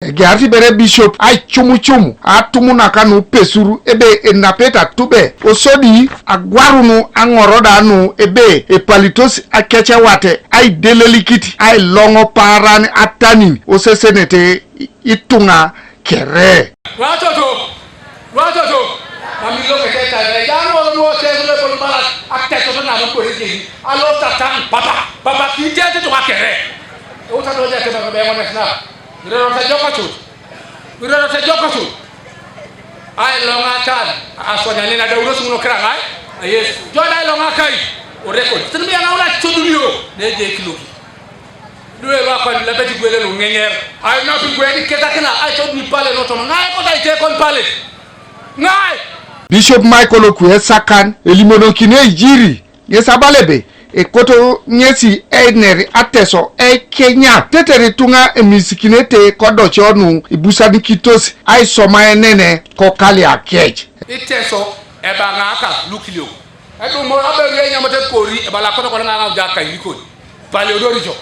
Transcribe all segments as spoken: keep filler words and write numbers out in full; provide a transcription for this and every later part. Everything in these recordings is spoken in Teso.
Egeari bere bishop aicumucumu atumunaka nu pesur ebe enapeta tube osodi agwarunu aŋoroda nu ebe epalitos akecewate aidelelikit ailoŋo paaran atanin osesenete ituŋa kere. Lwatoto, lwatoto, mam ilokete tare, ejaŋ ŋol nuotesu lepol malak akitesoto namam kore jeni, alo tataŋ papa, papa kitete tuŋa kere. Eutano jete bebe ŋones na, irerot ejokocut, irerot ejokocut. Ailoŋatan aswanyani nadaunos ŋun okiraŋ ai, a Yesu, jo da ailoŋakai, orekod, tinimiyaŋauna codulio, neje kiloki. Duwe lwakwan lebet igwele luŋeŋer, ainap igwele iketakina aitoduni pale notoma, ŋai kota itekon pale? Ŋai? Bishop Michael Okue Sakan elimonokini eijiri ŋes abala ebe ekoto ŋesi einer ateso ekenya tetere ituŋa emisikinete kodoco nu ibusanikitos aisomaenene kokalia kec. Iteso ebaŋaaka lukiliok. Edumo aberu enyamete kori ebala koto kona ŋaŋa jaka ilikoni. Pale odorijo.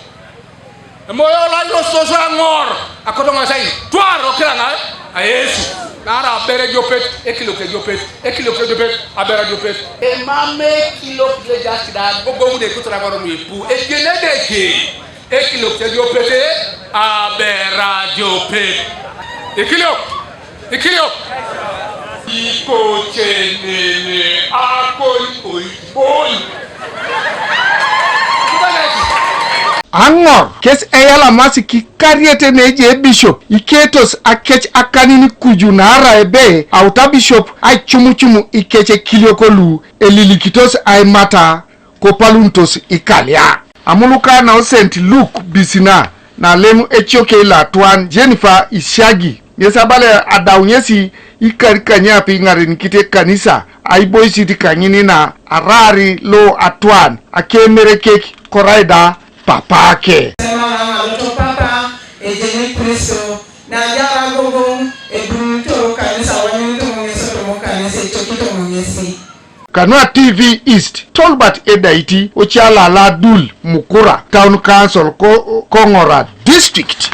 Emoyo la irososo aŋor akoto ŋasai twar okira ŋa a Yesu. Nara abere jopet, ekilok ejopet, ekilok ejopet, abere jopet. Emame ekilok le jasi da gogomu de kutura ŋor mu ipu. Ejene deke. Ekilok ejopet, abere jopet. Ekilok. Ikiriok. Ikocenene akoi oiboi. Aŋor kes eyalamasi kikariete neje bishop iketos akec akanin kuju naara ebe auta bishop aicumucumu ikec ekiliok lu elilikitos aimata kopaluntos ikalia. Amuluka na Saint Luke bisina nalem ecioke ilatwan Jennifer Isiagi ŋes abala adau ŋesi ikarikanyapi iŋarenikit ekanisa aiboisit kaŋinina araari lo atwan akemerekek korai da papake. Sema ŋaloto papa ejeni Kristo najara gogoŋ ebunito kanisa wanyunito ŋesi otomo kanisa ecokito ŋesi. Kanua T V East, Tolbert Edaiti, Ochala Ladul, Mukura, Town Council, ko, Koŋora District.